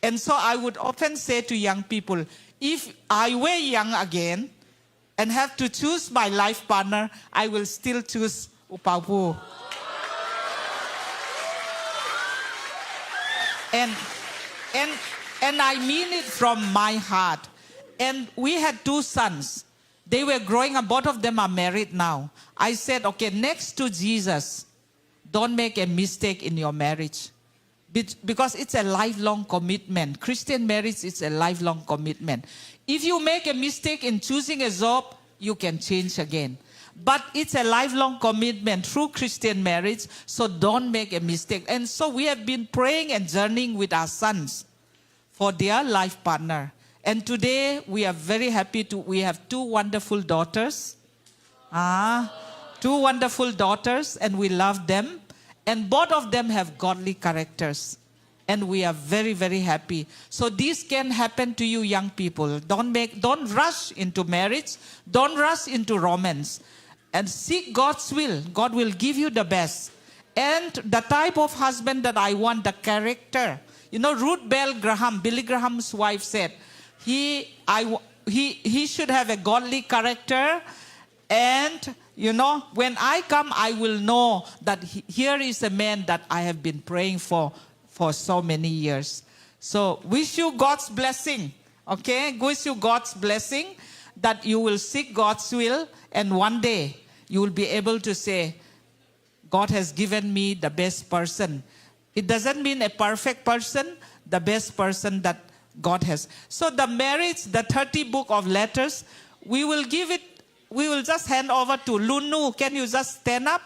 And so I would often say to young people, if I were young again, and have to choose my life partner, I will still choose U Pau Pu. And, and, and I mean it from my heart. And we had two sons. They were growing up. Both of them are married now. I said, "Okay, next to Jesus, don't make a mistake in your marriage." Be- because it's a lifelong commitment. Christian marriage is a lifelong commitment. If you make a mistake in choosing a job, you can change again. But it's a lifelong commitment through Christian marriage, so don't make a mistake. And so we have been praying and journeying with our sons for their life partner. And today we are very happy to, we have two wonderful daughters. Ah, two wonderful daughters, and we love them. And both of them have godly characters. And we are very, very happy. So this can happen to you, young people. Don't make, don't rush into marriage. Don't rush into romance. And seek God's will. God will give you the best. And the type of husband that I want, the character. You know, Ruth Bell Graham, Billy Graham's wife, said, he, I, w- he, he should have a godly character. And, you know, when I come, I will know that he- here is a man that I have been praying for for so many years. So, wish you God's blessing, okay? Wish you God's blessing that you will seek God's will, and one day you will be able to say, "God has given me the best person." It doesn't mean a perfect person, the best person that God has. So the marriage, the thirty book of letters, we will give it, we will just hand over to Lunu. Can you just stand up?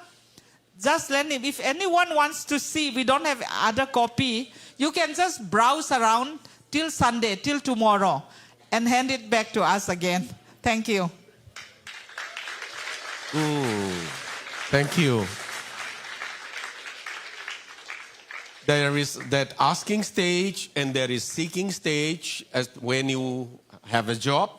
Just lend him. If anyone wants to see, we don't have other copy. You can just browse around till Sunday, till tomorrow, and hand it back to us again. Thank you. Mm, thank you. There is that asking stage and there is seeking stage as when you have a job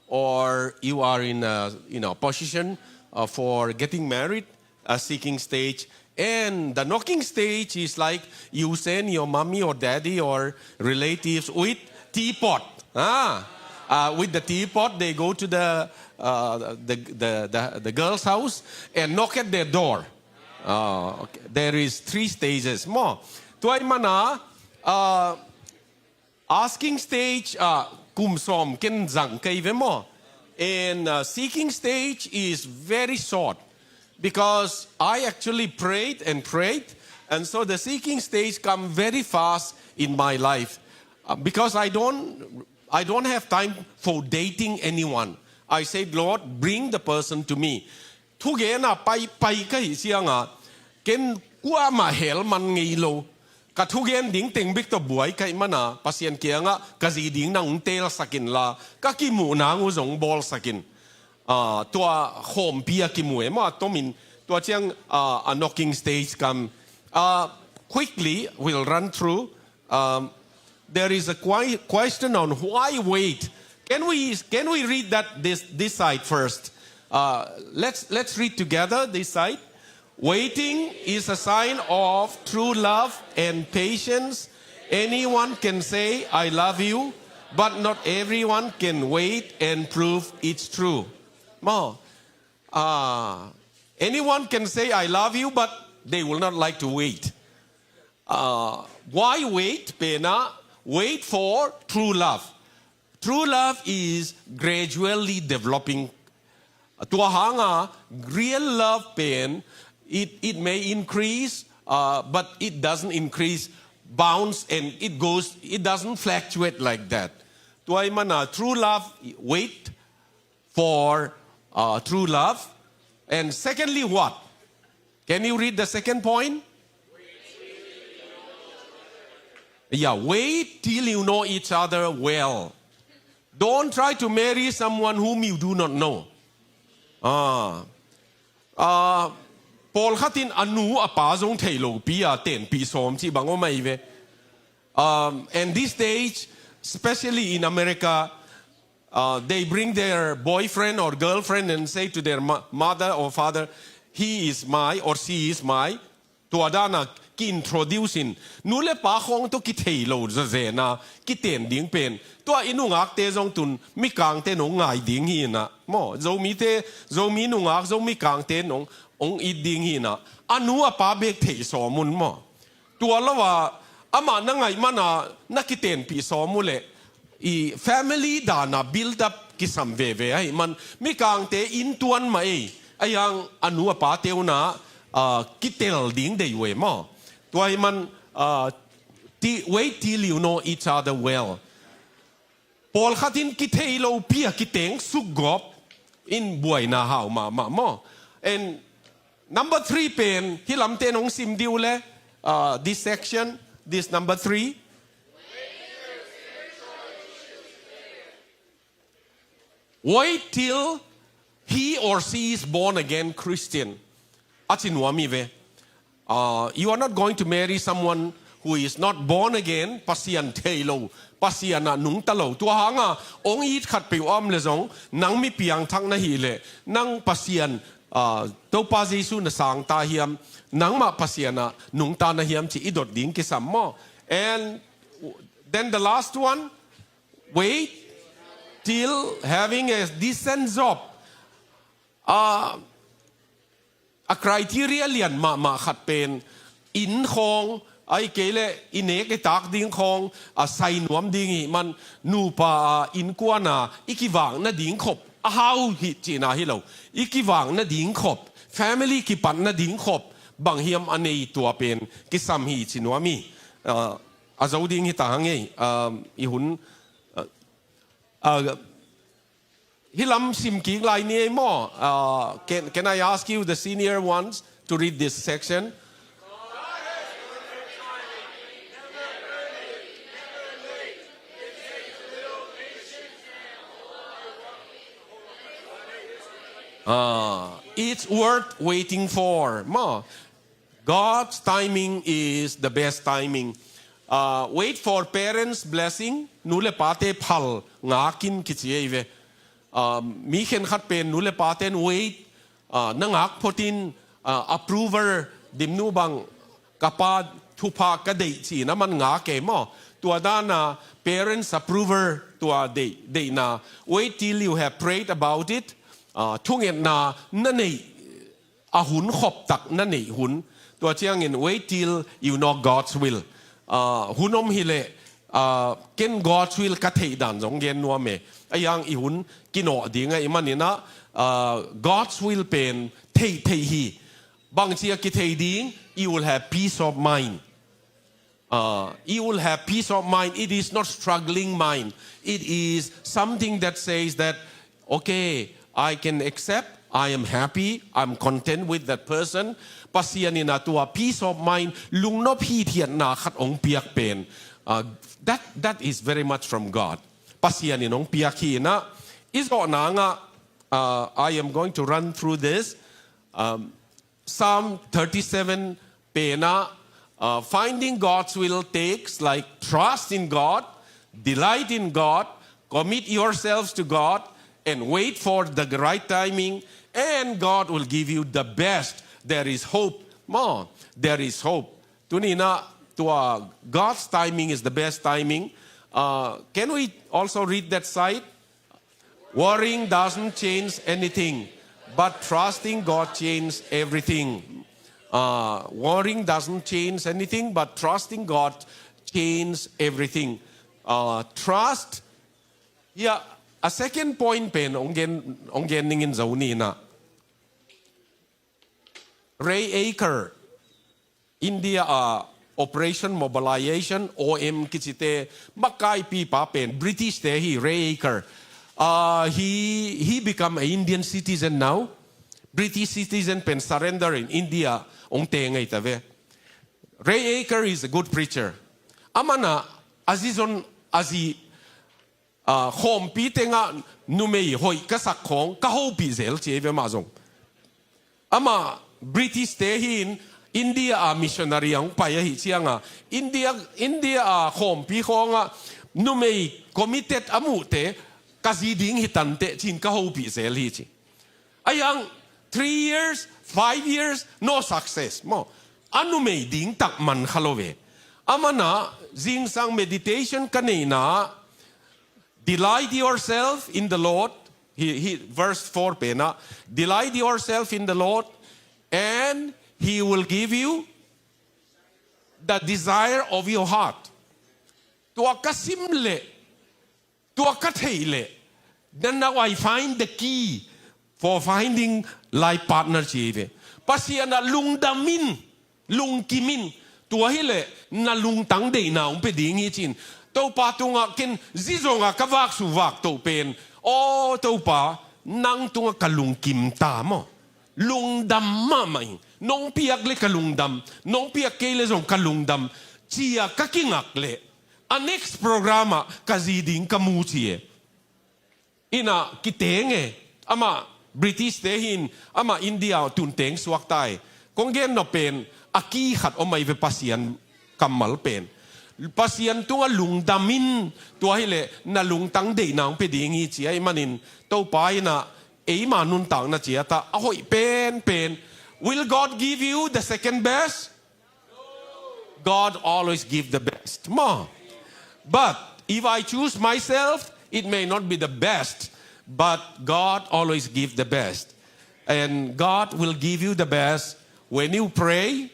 or you are in a, you know, position uh, for getting married, a seeking stage. And the knocking stage is like you send your mommy or daddy or relatives with teapot. Ah, uh, with the teapot, they go to the, uh, the, the, the, the girl's house and knock at their door. Uh, okay. There is three stages. Maw, tua ahih manin, uh, asking stage, uh, kum sawm ken zang kei ve maw. And uh, seeking stage is very short because I actually prayed and prayed, and so the seeking stage come very fast in my life uh, because I don't I don't have time for dating anyone. I said, "Lord, bring the person to me." Thugen a paipai ka hih ciangah ken kuamah hel man ngei lo. Ka thugen ding teng bek tawh buai ka hih mana Pasian kiangah ka zi ding nang hong teelsak inla, ka kimuh nang uh zong bawlsak in. Ah, tua khawmpi a kimu e maw, a tomin tua ciang, ah, a knocking stage kam. Ah, quickly, we'll run through. Um, there is a qui- question on why wait. Can we, can we read that this, this side first? Uh, let's, let's read together this side. "Waiting is a sign of true love and patience. Anyone can say, 'I love you,' but not everyone can wait and prove it's true." Maw, ah, anyone can say, "I love you," but they will not like to wait. Uh, why wait? Pen ah, wait for true love. True love is gradually developing. Tua hanga, real love pen, it, it may increase, uh, but it doesn't increase, bounce, and it goes, it doesn't fluctuate like that. Tua ahih mana, true love, wait for, uh, true love. And secondly, what? Can you read the second point? Yeah, wait till you know each other well. Don't try to marry someone whom you do not know. Ah. Ah, pawlkhat in a nu a pa zong thei lopi a tenpih sawm cih bang om ahi ve. Um, and these days, especially in America, uh, they bring their boyfriend or girlfriend and say to their mo- mother or father, "He is my," or, "She is my." Tua dana ki-introduce in, nu le pa khawng tawh kithei lo zazena kiten ding pen, tua i nungakte zong tun mikangte nong ngai ding hi inah maw, Zomite, Zomi nungak, Zomi kangte nong ong it ding hi inah, a nu a pa bek thei sawm un maw. Tua lo a, amah na ngaih mana na kitenpih sawm uh leh, i family dana build up kisam veve ahih man, mikangte inntuan mah ei, a hiang a nu a pate una, ah, kitel ding dei uh e maw. Tua ahih man, ah, ti- wait till you know each other well. Pawlkhat in kithei lopi a kiteng sukgawp in buaina hau mahmah maw. And number three pen, hih lamte nong sim dih uh leh, uh, this section, this number three. Wait till he or she is born again Christian. A ci nuam hi ve. Uh, you are not going to marry someone who is not born again, Pasian thei lo, Pasian a nungta lo. Tua hanga ong it khat peuh a om le zong, nang mi piangthak na hih leh, nang Pasian, uh, Topa Jesu na sangta hiam, nangmah Pasian a nungta na hiam cih i dot ding kisam maw. And then the last one, wait till having a decent job. Ah, a criteria lian mahmah khat pen, inn khawng, ahih kei leh i nek i tak ding khawng a sai nuam ding hi man, nupa a innkuan a i kivak nading khop, a hau hi cihna hi lo, i kivak nading khop, family kipat nading khop bang hiam a nei, tua pen kisam hi ci nuam hi. Ah, a zo ding hi ta hang ei, ah, i hun, ah, ah, Hih lam sim kik lai ni ei maw? Uh, can, can I ask you, the senior ones, to read this section? Ah, it's worth waiting for. Maw, God's timing is the best timing. Uh, wait for parents' blessing. Nu le pate phal ngakin kici ei ve. Uh, mi khenkhat pen nu le paten wait, uh, na ngak photin, uh, approval, Dimnu bang ka pa thupha ka deih cihna man ngak ei maw. Tua dana parents' approval, tua deih, deihna. Wait till you have prayed about it. Uh, thungetna na neih a hun khop tak na neih hun. Tua ciangin wait till you know God's will. Ah, hun om hileh, ah, ken God's will ka theih dan zong gen nuam e. A hiang i hun kinawh ding ahih manin ah, ah, God's will pen theih theih hi. Bangci a kithei ding, you will have peace of mind. Uh, you will have peace of mind. It is not struggling mind. It is something that says that Okay, I can accept, I am happy, I'm content with that person. Pasian in a tua peace of mind, lungnop hithiatna khat hong piak pen. Uh, that, that is very much from God. Pasian in hong piak hi in a, i zawhna ngah, uh, I am going to run through this. Um, Psalm thirty-seven pen ah, uh, finding God's will takes like trust in God, delight in God, commit yourselves to God, and wait for the right timing, and God will give you the best. There is hope. Maw, there is hope. Tuni in a, tua, God's timing is the best timing. Uh, can we also read that side? Worrying doesn't change anything, but trusting God changes everything. Uh, worrying doesn't change anything, but trusting God changes everything. Uh, trust. Yeah, a second point pen hong gen, hong gen ning in zo ni in a. Ray Aker, India a Operation Mobilization, O M kicite, makaipipa pen British te hi, Ray Aker. Uh, he, he become a Indian citizen now. British citizen pen surrender in India hong teng ngei ta ve. Ray Aker is a good preacher. Aman a, a zi zon, a zi, ah, khawmpi tengah numei hoih ka sak khawng ka hopih zel ci ei ve mah zong. Amah British te hi in India a missionary a hong pai ahi cianga India, India a khawmpi khawngah numei committed a muhte ka zi ding hi tanteh ci-in ka hopih zel hi ci. A yang three years, five years, no success maw. A numei ding tak man kha lo ve. Aman a zingsang meditation ka neihna ah, delight yourself in the Lord. He, he, verse four pen ah, delight yourself in the Lord, and He will give you the desire of your heart. Tua ka sim leh, tua ka theih leh, then now I find the key for finding life partner ci ei ve. Pasian ah lungdam in, lungkim in, tua hileh na lungtang deihna hong pia ding hi ci-in. Topa tungah ken zi zongah ka vaksu vaktoh pen, aw Topa, nang tungah ka lungkim ta maw. Lungdam mahmah ing. Nong piak leh ka lungdam, nong piak kei leh zong ka lungdam, ci-a ka kingak leh a next program ah ka zi ding ka mu ci e. Ina kiteng e. Amah British te hi in, amah India tun teng suak ta e. Kong gen nop pen a key khat om ahi ve, Pasian kammal pen. Pasian tungah lungdam in, tua hileh na lungtang deihna hong pia ding hi ci ahih manin Topa in a eima nuntakna ciat ah a hoih penpen. Will God give you the second best? God always give the best. Maw. But if I choose myself, it may not be the best. But God always give the best. And God will give you the best when you pray,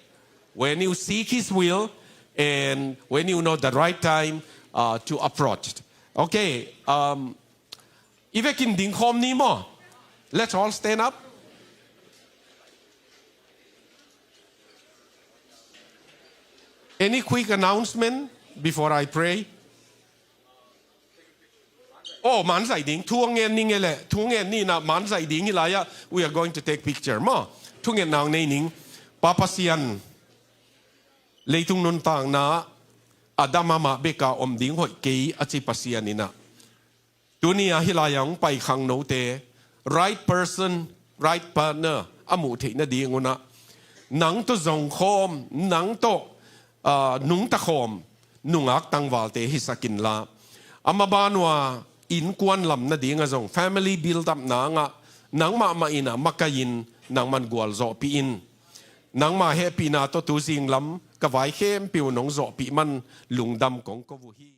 when you seek His will, and when you know the right time, uh, to approach. Okay, um, i vekin ding khawm ni maw. Let's all stand up. Any quick announcement before I pray? Oh, manzaih ding. Thu a ngen ning e leh. Thu ngen ni in a manzaih ding hi lai ah. We are going to take picture maw. Thungetna hong nei ning. Pa Pasian, leitung nuntakna ah a dam amah bek a om ding hoih kei a ci Pasian in a, tuni a hih lai-ah hong pai khangnote, right person, right partner a muh theih nading un ah, nang tawh zong khawm, nang tawh, ah, nungta khawm nungak tangvalte hisak inla, a maban uh a innkuan lam nading ah zong family build up nang ah nangmah mah in a makaih in, nangman gualzawhpih in. Nangma hehpihna tawh tu zinglam ka vai khempeuh nong zawhpih man lungdam kong ko uh hi.